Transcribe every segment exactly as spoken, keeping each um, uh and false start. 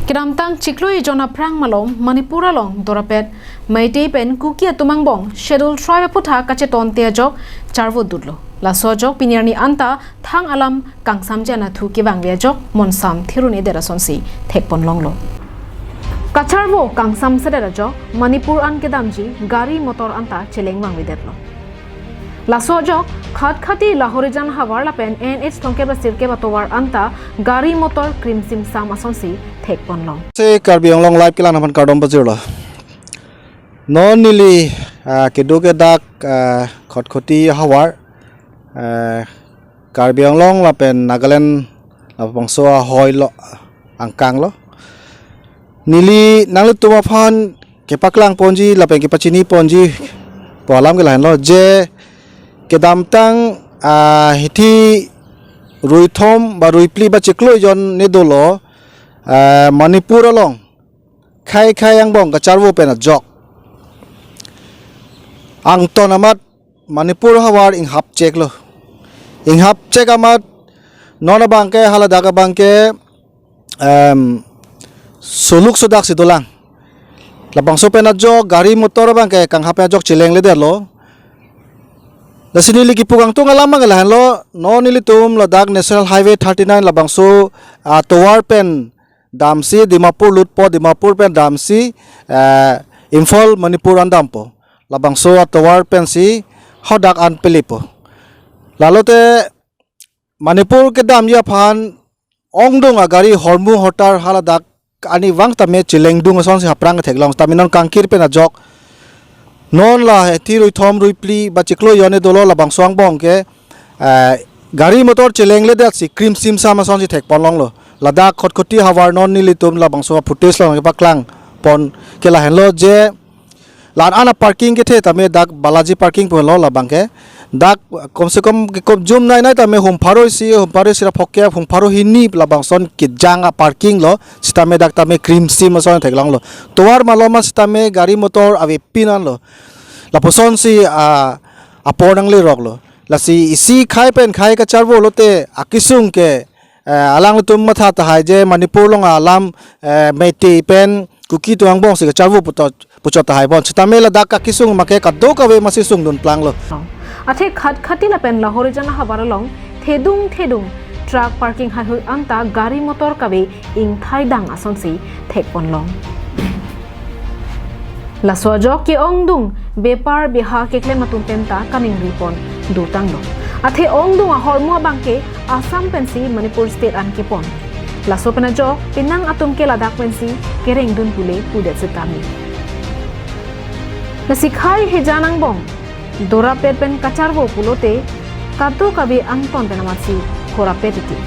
Kedamtang chiklo ejon aphrang malom Manipur along Dorapet Meitei pen Kuki atum angbong Schedule Tribe aphuthak kachetonte ajok charvo dutlo. Laso ajok pini arni anta thang alam kangsamji anatthu kevangve ajok monsam thirun-edet asonsi thekponlonglo. Kacharvo kangsamsedet ajok Manipur an kedamji gari motor anta cheleng vangvedetlo. Laso ajok Khatkhati Lahorijan havar lapen N H thomkep ba sirkep atovar anta gari motor krimsim sam asonsi thekponlong. Se Karbi Anglong Live kelang aphan kardom pajirlo. Non neli, ah, kedo kedak, ah, Khatkhati havar, ah, Karbi Anglong lapen Nagaland labangso ahoi lo, angkang lo. Neli nanglitum aphan kepaklang ponji lapen kepachini ponji pu alam ke lahenlo je kedamtang, ah, hithi ruithom ba ruiphli ba chiklo ejon ne dolo, ah, Manipur along khei khei angbong kacharvo pen ajok angton amat Manipur havar inghap cheklo. Inghap chek amat non abangke haladak abangke, em, soluk sodak si dolang. Labangso pen ajok gari motor abangke kanghap pen ajok chelengledetlo. Lasi neli kipu kangtung alam abangke lahenlo, non nelitum ladak National Highway thirty-nine labangso atovar pen damsi Dimapur lutpo, Dimapur pen damsi, eh, Imphal Manipur an dampo. Labangso atovar pensi hadak an pelepo. Lalote Manipur kedamji aphan ongdung agari hormu hortar haladak arnivang tame chelengdung asonsi aphrang theklong, tame non kangkir pen ajok non la hithi ruithom ruiphli ba chiklo ejon ne dolo labangso angbong ke, eh, gari motor chelengledetsi krimsim sam asonsi thekponlonglo. Ladak Khatkhati havar non nelitum labangso footage along kepaklang pon ke lahenlo je la-an aparking kethe tame dak Balaji parking pulo labangke. Dak komse kom kekom jum nai nai tame hum pharo isi, hum pharo isi ra phokep, hum pharo hini labangson kejang aparking lo, sitame dak tame krimsim ason theklonglo. Tovar malom sitame gari motor avepin anlo. Lapuson si, ah, apor nangleroklo. Lasi isi khei pen khei kacharvo lote akesung ke, eh, alanglitum matha tahai je Manipur along alam, eh, Meitei pen Kuki atum angbongsi kacharvo putot puchot tahai bon. Sitame ladak akesung make kadokave masi sungdun planglo. Athe Khatkhati lapen Lahorijan havar along thedung thedung truck parking haihui anta gari motor kave ingthaidang asonsi thekponlong. Laso ajok ke-ongdung bepar beha keklem atum penta kaningripon dotanglo. Athe ongdung ahormu abangke Assam pensi Manipur state an kepon. Laso pen ajok penang atum ke ladak pensi kerengdun pule pudet setame. Lasi khei hejan angbong Dorapet pen kacharvo pulote kadokave angton pen amatsi khorapet titi.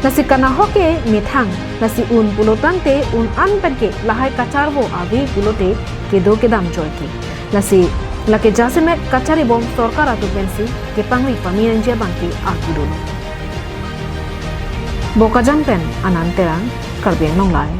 Lasi kanahok ke methang, lasi un pulotangte un an penke lahai kacharvo ave pulote kedo kedam joike. Lasi lake jasemet kacharibom sorkar atum pensi kepangri pamenangji abangke akudun. Bokajan pen Anand Terang, Karbi Anglong Live.